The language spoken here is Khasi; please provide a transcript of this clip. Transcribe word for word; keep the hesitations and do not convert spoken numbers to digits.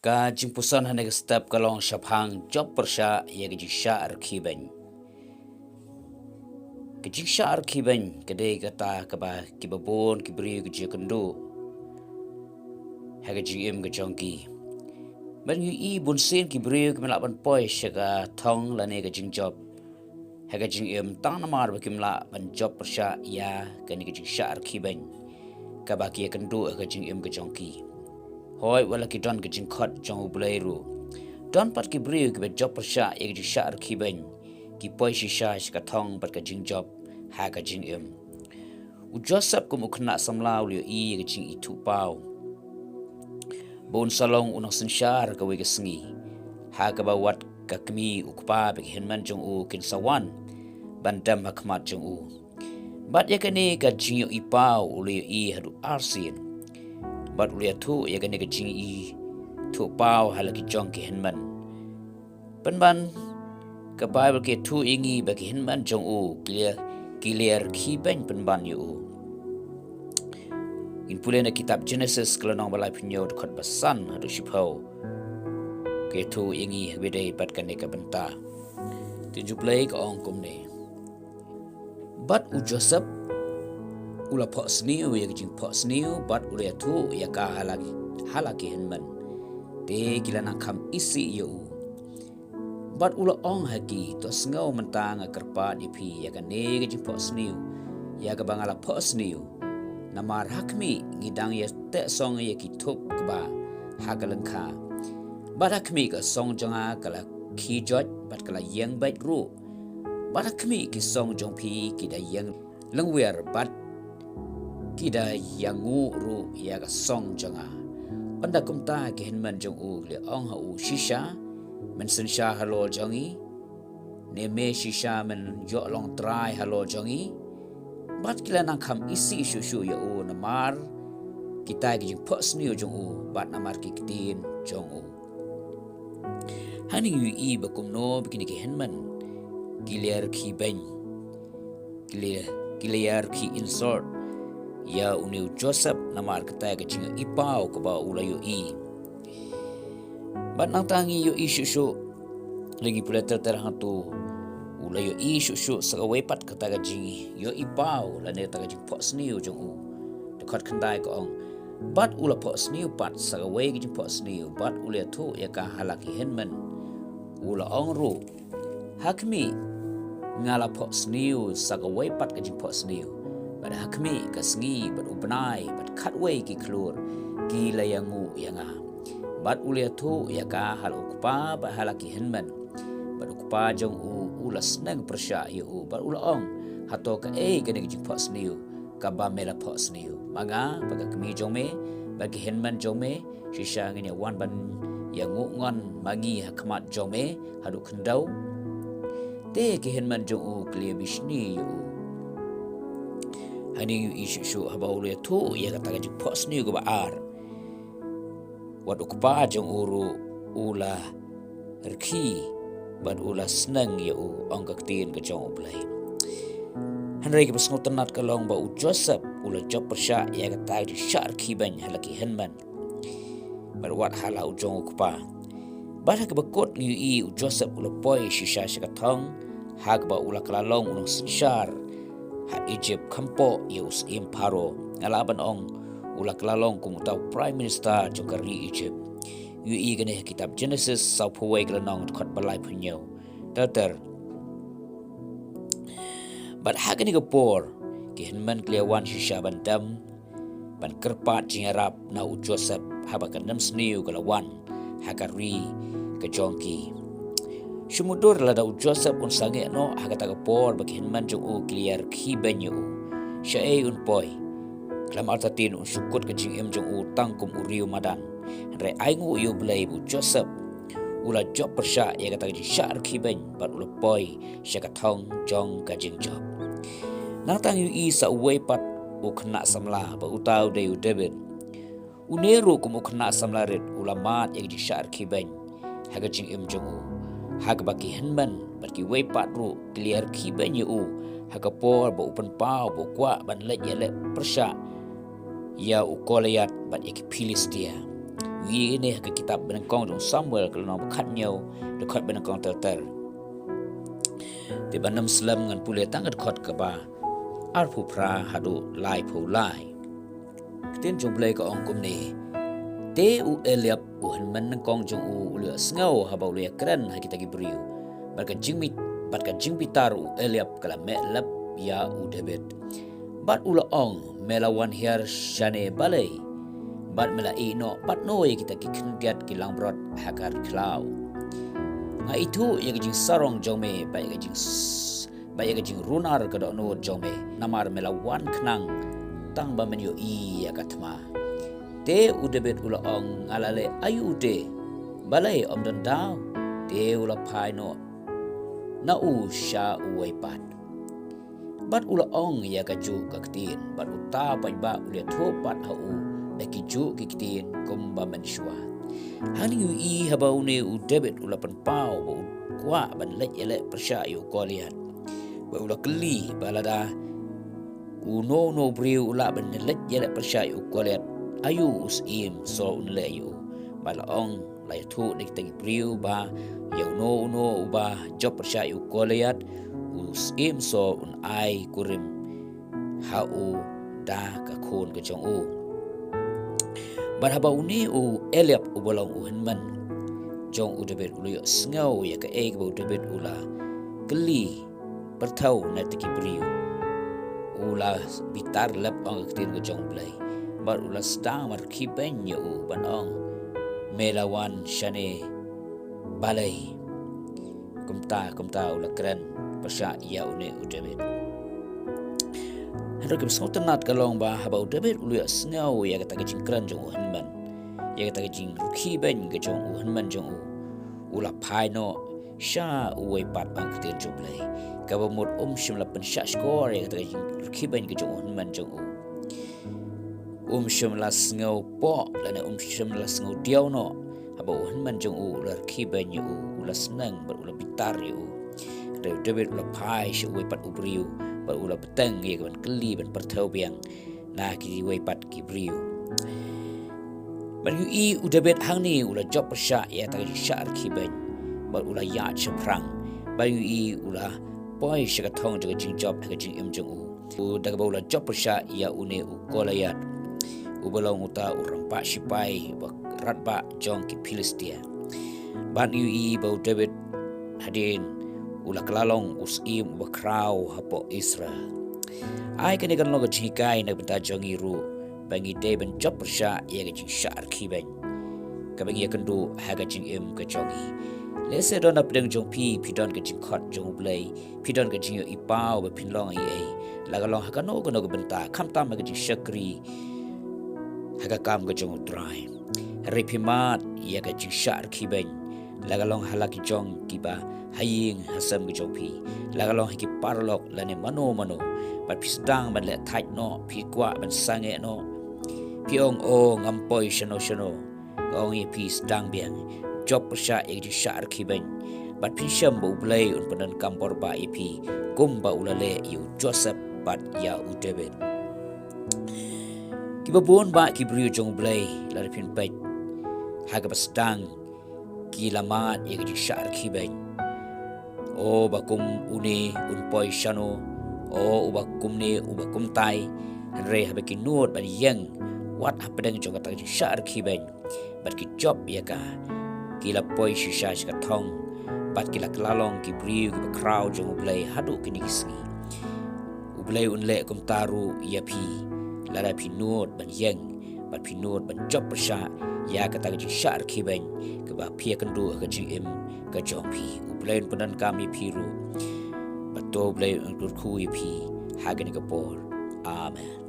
Ka jingpuson ha kane ka step ka long shaphang jop pyrshah ïa ka jingshah rkhie beiñ. Ka jingshah rkhie beiñ ka dei kata kaba kiba bun ki briew ki ju ïakynduh ha ka jingim ka jong ki. Ban ïohi bunsien ki briew kiba lah ban poi sha ka thong lane ka jingjop ha ka jingim tang namar ba kim lah ban jop pyrshah ïa kane ka jingshah rkhie beiñ kaba ki ïakynduh ha ka jingim ka jong ki. Hooid, wat la ki don ka jingkhot jong U Blei ruh, don pat ki briew kiba jop pyrshah ïa ka jingshah rkhie beiñ, ki poi shisha sha ka thong bad ka jingjop ha ka jingim. U Joseph kum u khynnah samla u la ïohi ïa ka jingithuhpaw ba un sa long u nongsynshar kawei ka sngi, ha kaba wat ka kmie, u kpa bad ki hynmen jong u kin sa wan ban dem ha khmat jong u. Bad ïa kane ka jingïohipaw u la ïohi haduh arsien. Bad u la ïathuh ïa kane ka jingithuhpaw ha la ki jong ki hynmen. Pynban, ka Baibl ka ïathuh ïa ngi ba ki hynmen jong u ki la, ki la rkhie beiñ pynban ïa u. Ngin pule na kitab Genesis ka lynnong ba laiphew hynñiew, dkhot ba san haduh shiphew. Ka ïathuh ïa ngi ha kaba ïadei bad kane ka bynta. Ktien jong U Blei ka ong kumne: Bad u Joseph u la phohsniew ïa ka jingphohsniew bad u la ïathuh ïa ka ha la ki, ha la ki hynmen. Te ki la nang kham isih ïa u. Bad u la ong ha ki: To sngew, mynta nga kyrpad ïa phi ïa kane ka jingphohsniew ïa kaba nga la phohsniew. Namar ha khmih, ngi dang ïa teh song ïa ki thup kba ha ka lyngkha. Bad ha khmih, ka song jong nga ka la khie joit bad ka la ïeng beit ruh. Bad ha khmih, ki song jong phi ki da ïeng lyngwiar bad ki da ïangnguh ruh ïa ka song jong nga. Ynda kumta, ki hynmen jong u ki la ong ha u: Shisha men synshar halor jong ngi, ne me shisha men ïoh long trai halor jong ngi? Bad ki la nang kham isih shuh shuh ïa u namar kita ki jingphohsniew jong u bad namar ki ktien jong u. Hangne ngi ïohi ba kumno ba kine ki hynmen ki la rkhie beiñ, ki la, ki la rkhie insult ïa une u Joseph namar kata ka jingïohipaw kaba u la ïohi. Bad nangta ngi ïohi shuh shuh, lada ngi pule ter ter hangto, u la ïohi shuh shuh sa kawei pat kata ka jingïohipaw lane kata ka jingphohsniew jong u. Dkhot khyndai ka ong: Bad u la phohsniew pat sa kawei ka jingphohsniew bad u la ïathuh ïa ka ha la ki hynmen. U la ong ruh: Ha khmih, nga la phohsniew sa kawei pat ka jingphohsniew. Bad ha khmih, ka sngi bad u bnai bad khatwei ki khlur ki la ïangnguh ïa nga. Bad u la ïathuh ïa ka ha la u kpa bad ha la ki hynmen. Bad u kpa jong u u la sneng pyrshah ïa u bad u la ong: Hato kaei kane ka jingphohsniew kaba me la phohsniew? Ma nga bad ka kmie jong me bad ki hynmen jong me, shisha ngin ïa wan ban ïangnguh ngon ma ngi ha khmat jong me haduh khyndew? Te ki hynmen jong u ki la bishni ïa u. Hangne ngi ïohi shuh shuh haba u la ïathuh ïa kata ka jingphohsniew kaba ar, wat u kpa jong u ruh u la rkhie bad u la sneng ïa u, ong ka ktien ka jong U Blei. Hynrei kaba sngewtynnat ka long ba u Joseph u la jop pyrshah ïa kata ka jingshah rkhie beiñ ha la ki hynmen bad wat ha la u jong u kpa. Bad ha kaba kut ngi ïohi u Joseph u la poi shisha sha ka thong, ha kaba u la kylla long u nongsynshar ha Egypt kham poh ïa u syiem Pharaoh. Nga lah ban ong u la kylla long kum uta u Prime Minister jong ka ri Egypt. Ngi ïohi kane ha kitab Genesis sawphew wei ka lynnong, dkhot ba laiphew hynñiew. Ter ter. Bad ha kane ka por ki hynmen ki la wan shisha ban dem, ban kyrpad jingïarap na u Joseph haba ka nemsniew ka la wan ha ka ri ka jong ki. Shu mutdur lada u Joseph un sangeh noh ha kata ka por ba ki hynmen jong u ki la rkhie beiñ ïa u, shaei un poi? Khlem artatien un shu kut ka jingim jong u tang kum u riew madan. Hynrei ainguh ïa U Blei ba u Joseph u la jop pyrshah ïa kata ka jingshah rkhie beiñ bad u la poi sha ka thong jong ka jingjop. Nangta ngi ïohi sa uwei pat u khynnah samla, ba uta u dei u David. Une ruh kum u khynnah samla rit u la mad ïa ka jingshah rkhie beiñ ha ka jingim jong u, ha kaba ki hynmen bad kiwei pat ruh ki la rkhie beiñ ïa u ha ka por ba u pynpaw ba u kwah ban leit ïaleh pyrshah ïa u Goliath bad ïa ki Philistia. Ngi ïohi ne ha ka kitab banyngkong jong u Samuel ka lynnong ba khatñiew, dkhot banyngkong ter ter. Te ban ym slem ngan pule tang ka dkhot kaba arphew phra haduh laiphew lai. Ka ktien jong u Blei ka ong kumne: Te u Eliab u hynmen nyngkong jong u u la ïohsngew haba u la ïakren ha kita ki briew bad ka jingmih, bad ka jingbitar u Eliab ka la meh lep ïa u David. Bad u la ong, me la wan hiar shane balei? Bad me la ïeh noh pat noh ïa kita ki khyndiat ki langbrot ha ka ri khlaw? Nga ithuh ïa ka jingsarong jong me bad ïa ka jing bad ïa ka jingrunar ka dohnud jong me, namar me la wan khnang tang ba men ïohi ïa ka thma. Te u David u la ong, nga la leh aïu te? Balei ym don daw? Te u la phai noh na u sha uwei pat. Bad u la ong ïa kajuh ka ktien, bad uta paidbah u la ïathuh pat ha u da kijuh ki ktien kumba mynshuwa. Hangne ngi ïohi haba une u David u la pynpaw ba u kwah ban leit ïaleh pyrshah ïa u Goliath. Ba u la kylli ba lada uno uno u briew u lah ban leit ïaleh pyrshah ïa u Goliath, aïu u syiem Saul un leh ïa u? Ba la ong, la ïathuh da kita ki briew ba ïa uno uno uba jop pyrshah ïa u Goliath, u syiem Saul un ai kurim ha u da ka khun ka jong u. Bad haba une u Eliab uba long u hynmen jong u David u la ïohsngew ïa kaei kaba u David u la kylli pyrthew na kita ki briew, u la bitar lep ong ka ktien ka jong u Blei. Bad u la sdang ban rkhie beiñ ïa u ban ong, me la wan shane balei? Kumta kumta u la kren pyrshah ïa une u David. Hynrei kaba sngewtynnat ka long ba haba u David u la ïohsngew ïa kata ka jingkren jong u hynmen, ïa kata ka jingrkhie beiñ ka jong u hynmen jong u, u la phai noh sha uwei pat, ong ka ktien jong u Blei. Kaba mut um shym la pynshah shkor ïa kata ka jingrkhie beiñ ka jong u hynmen jong u. Um shym la sngewpoh lane um shym la sngewdiaw noh haba u hynmen jong u u la rkhie beiñ ïa u, u la sneng bad u la bitar ïa u. Hynrei u David u la phai sha uwei pat u briew bad u la bteng ïa ka ban kylli ban pyrthew biang na kiwei pat ki briew. Bad ngi ïohi u David hangne u la jop pyrshah ïa kata ka jingshah rkhie beiñ bad u la ïaid shaphrang. Bad ngi ïohi u la poi sha ka thong jong ka jingjop ha ka jingim jong u. U, da kaba u la jop pyrshah ïa une u Goliath, uba long uta u rangbah shipai uba radbah jong ki Philistia. Bad ngi ïohi ba u David hadien u la kylla long u syiem uba khraw hapoh Israel. Ai kane kan long ka jinghikai na ka bynta jong ngi ruh, ba ngi dei ban jop pyrshah ïa ka jingshah rkhie beiñ kaba ngi ïakynduh ha ka jingim ka jong ngi. Lehse don na pdeng jong phi, phi don ka jingkhot jong u Blei, phi don ka jingïohi paw ba phin long ei ei, la ka long ha kano kano ka bynta, khamtam ha ka jingshakri ha ka kam ka jong u Trai. Hynrei phi mad ïa ka jingshah rkhie beiñ, la ka long ha la ki jong kiba ha ïing ha sem ka jong phi, la ka long ha ki paralok lane mano mano. Bad phi sdang ban leh thait noh, phi kwah ban sangeh noh. Phi ong, o, ngam poi shano shano. Nga ong ïa phi, sdang biang, jop pyrshah ïa ka jingshah rkhie beiñ, bad phin shem ba u Blei un pyndonkam bor bah ïa phi kumba u la leh ïa u Joseph bad ïa u David. Kiba bun bah ki briew jong u Blei, lada phin peit ha kaba sdang, ki la mad ïa ka jingshah rkhie beiñ. O, ba kum une un poi shano, o, uba kumne uba kumtai. Hynrei haba ki nud ban ïeng wat hapdeng jong kata ka jingshah rkhie beiñ, bad ki jop ïa ka, ki la poi shisha sha ka thong, bad ki la kylla long ki briew kiba khraw jong u Blei haduh kine ki sngi. U Blei un leh kumta ruh ïa phi, lada phi nud ban ïeng bad phi nud ban jop pyrshah ïa kata ka jingshah rkhie beiñ kaba phi ïakynduh ha ka jingim ka jong phi. U Blei un pyndonkam ïa phi ruh. Bad to u Blei un kyrkhu ïa phi ha kane ka por. Amen.